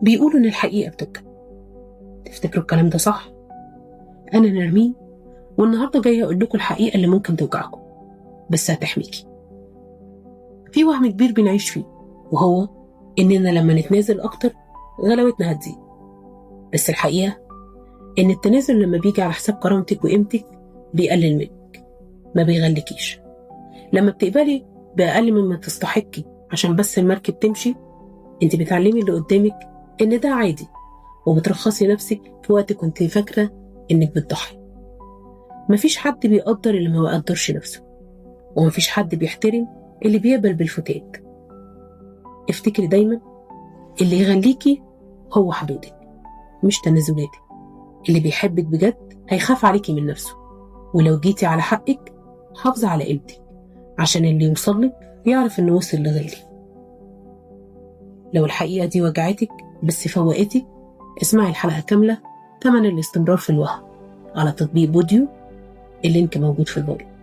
بيقولوا إن الحقيقة بتوجع. تفتكروا الكلام ده صح؟ أنا نرمين، والنهاردة جاية أقول لكم الحقيقة اللي ممكن توجعكم بس هتحميكي. في وهم كبير بنعيش فيه، وهو إننا لما نتنازل أكتر غلاوتنا هتزيد. بس الحقيقة إن التنازل لما بيجي على حساب كرامتك وقيمتك بيقلل منك، ما بيغلكيش. لما بتقبلي بأقل مما تستحقي عشان بس المركب تمشي، انت بتعلمي اللي قدامك إن ده عادي، وبترخصي نفسك في وقت كنت فاكرة إنك بتضحي. مفيش حد بيقدر اللي ما بيقدرش نفسه، ومفيش حد بيحترم اللي بيقبل بالفتات. افتكري دايما اللي يغليكي هو حدودك مش تنازلاتك. اللي بيحبك بجد هيخاف عليكي من نفسه، ولو جيتي على حقك حافظي على قيمتك عشان اللي يوصلك يعرف انه وصل لغالي. لو الحقيقة دي وجعتك بس فوقتك، اسمعي الحلقة كاملة تمن الاستمرار في الوهم على تطبيق بوديو، ال link موجود في ال bio.